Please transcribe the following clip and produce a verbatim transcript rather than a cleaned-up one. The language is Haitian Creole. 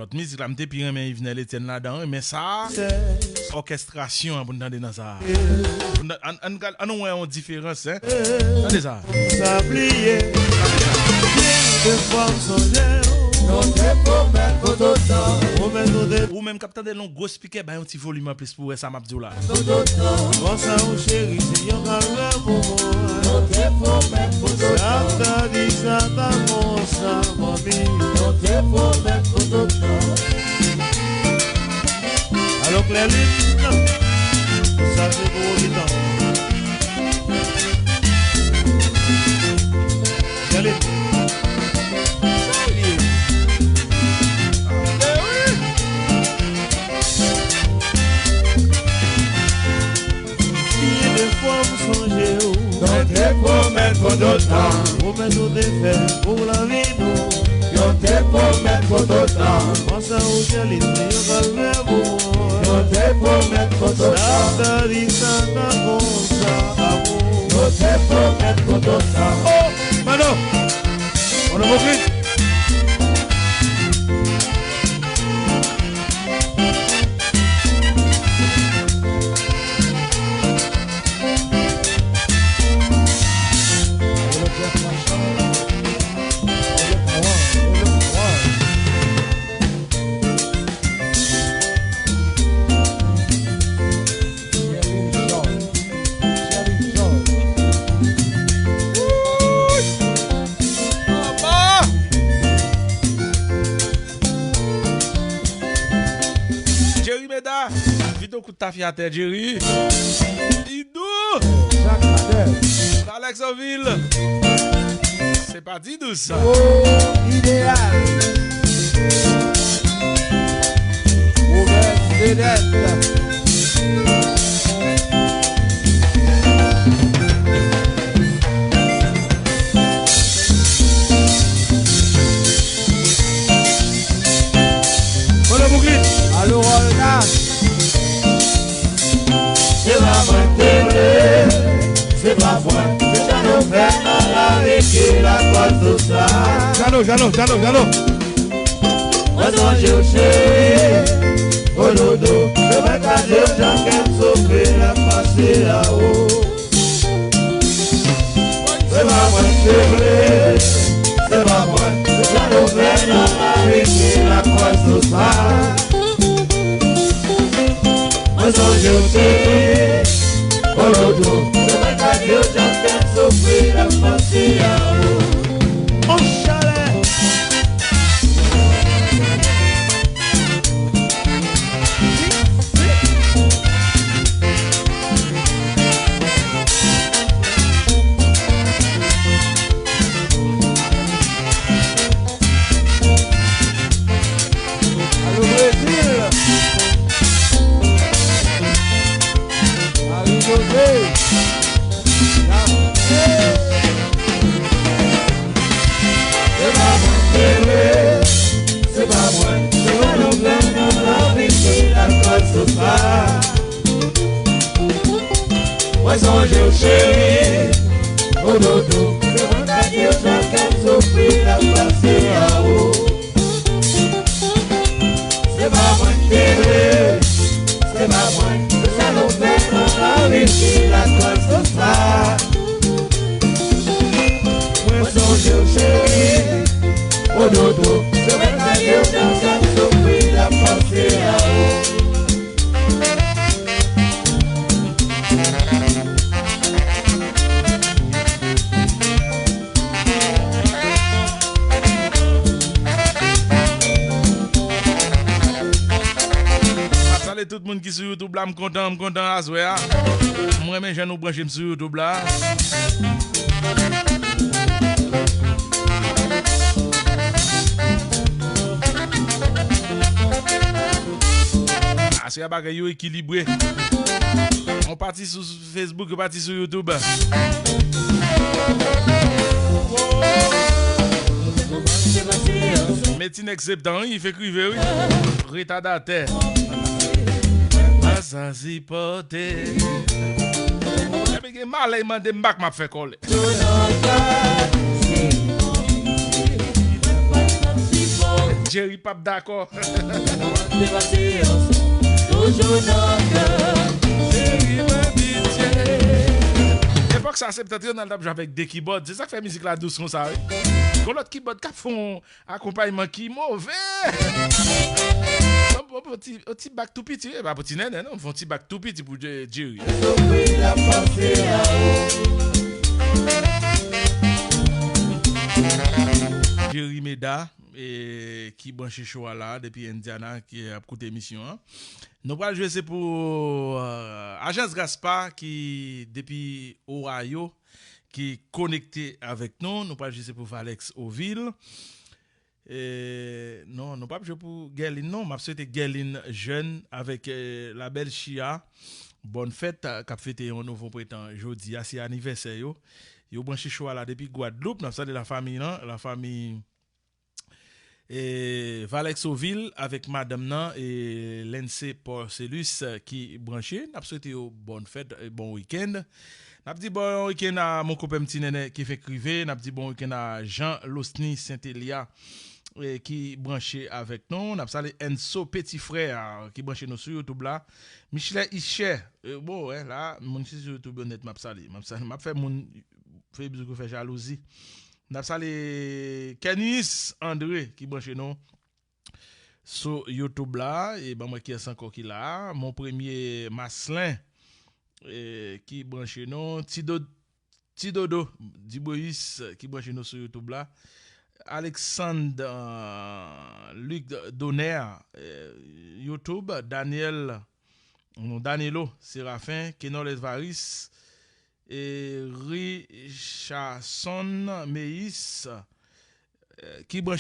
Lòt mizik la, m te pi renmen Yvenel Etienne ladan, wi, men sa a, òkèstrasyon an pou n tande nan sa a. Pou n, ann, ann, ann wè yon diferans, en. Tande sa. Sa bliye. Defwa m sonje w. Nou te pwomèt pou tout tan. Pwomèt nou te. Ou menm k ap tande l, yon gwo spikè, bay yon ti volim anplis pou w wè sa m ap di w la. Konsa ou cheri, se yon kalè pou mwen. Sa ta di, sa ta konsa, manmi. Alo, Klèlin, sa se pou ou ki tan. Klèlin. Sa l ye? Tande wi. Byen de fwa m sonje w. Nou te pwomèt pou tout tan. Pwomès nou te fè pou lavi nou. Yo te pwomèt pou tout tan. Konsa ou cheri, se yon kalè pou mwen. Yo te pwomèt pou tout tan. Sa ta di, sa ta konsa, amou. Yo te pwomèt pou tout tan. Oh, Mano! On a compris? Jerry Meda, vide yon kout tafyatè, Jerry. Idou. Jacques Nader. Alex Ovil. Se pa ti dous sa. Oh, idéal. Robert Vedette. Mano Bouki. Alo, Rolda. Se pa mwen k te vle, se pa mwen, se Jano fè mal avèk lakòz tout sa. Jano, Jano, Jano, Jano. Mwen sonje w cheri, o dodo, se mwen k ka di w jan kè m soufri l ap pase a o. Se pa mwen k te vle, se pa mwen, se Jano fè mal avèk lakòz tout sa. Mwen sonje w cheri, o dodo, se mwen k ka di w jan kè m soufri l ap pase a o. On chalè. Alo Brezil. Marie José. Se pa mwen k te vle, se pa mwen, se pa nou menm nou anvi ki lakòz tout sa. Mwen sonje w cheri, o dodo, se mwen k ka di w jan kè m soufri l ap pase a o. Se pa mwen k te vle, se pa mwen, se sa nou fè nou anvi ki lakòz tout sa. Mwen sonje w cheri, o dodo, se mwen k ka di w jan kè m soufri l ap pase a o. M ap salye tout moun ki sou YouTube la, m kontan, m kontan aswè a. M renmen jan nou branche m sou YouTube la. Aswè a bagay yo ekilibre. On pati sou Facebook, yo pati sou YouTube. Men ti nèg septan, wi, li fèk rive, wi. Retadatè. Pa sa sipòte. Lè m gen malè, mande m bak m ap fè kòlè. Jerry p ap dakò. Toujou nan kè. Epòk sa, Septentrional t ap jwe avèk de kibòd. Se sa k fè mizik la dous konsa, wi. Gon lòt kibòd k ap fè yon akonpayman ki move. Yon ti, yon ti bak tou piti, wi. E pa pou ti nènè, non. Fè yon ti bak tou piti pou Jerry. Jerry Meda, e, ki branche show a la depi Indiana, ki ap koute emisyon an. Nou pral jwe se pou, euh, Ajans Gaspa ki depi Ohio, ki konekte avèk nou. Nou pral jwe se pou Valex Ovil. E, non, nou p ap jwe pou Guerline, non. M ap swete Guerline Jeune avèk, euh, la belle Chia. Bòn fèt, k ap fete yon nouvo prentan jodi a, se anivèsè yo. Yo branche show a la depi Gwadloup. N ap salye lafanmi lan, lafanmi e, Valex Ovil avèk madanm nan, e, Lensey Porcelus, e, ki branche. N ap swete yo bòn fèt, e, bon wikenn. N ap di bon wikenn a mon konpè m Ti Nènè ki fenk rive. N ap di bon wikenn a Jean Losny Saint-Elia, e, ki branche avèk nou. N ap salye Enso Petit Frère, a, ki branche nou sou YouTube la. Michelet Ichè, e, bon, wè, la, moun ki sou YouTube yo nèt, m ap salye. M ap salye, m ap fè moun Facebook yo fè jalouzi. N ap salye Kenis Andre ki branche nou sou YouTube la. E ban mwen kiyès ankò ki la. Mon Premye Maslin, e, ki branche nou. Ti Do-, Ti Dodo Diboyis ki branche nou sou YouTube la. Alexandre, euh, Luc Donner, e, YouTube. Daniel, non, Danilo Séraphin, Kenol Esvaris, e, Richardson Meyis, e, ki branche